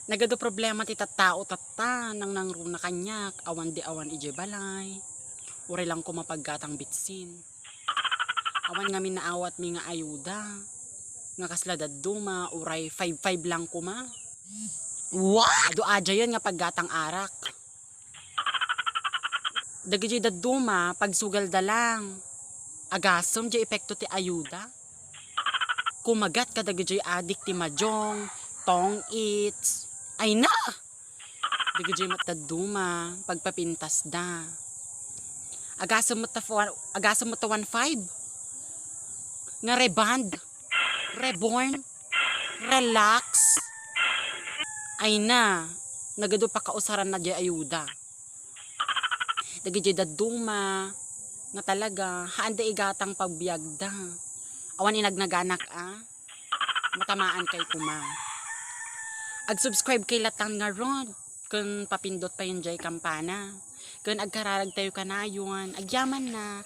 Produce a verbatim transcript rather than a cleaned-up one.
Nagadu problema ti tattao tatta, nangnangruna kaniak, awan di awan idiay balay. Uray lang koma paggatang bitsin. Awan ngamin naawatmi nga ayuda. Nga kasla dadduma, uray five-five lang koma. What? Adu adiayen nga paggatang arak. Dagiti dadduma, pagsugalda lang. Agasem diay epekto ti ayuda. Kumagat kadagiti adik ti majong, tong its. Ay na! Dagiti met dadduma, pagpapintasda. Agasem met ta fo-, agasem met ta one five. Nga rebond, reborn, relax. Ay na, nagadu pakausaranna diay ayuda. Dagiti dadduma nga talaga, haanda igatang pagbiagda. Awan inagnaganak a, matamaankayo koma. Ag-subscribe kay latta ngarud, ken papindot payen diay kampana. Ken agkararagtayo kanayon, agyamannak.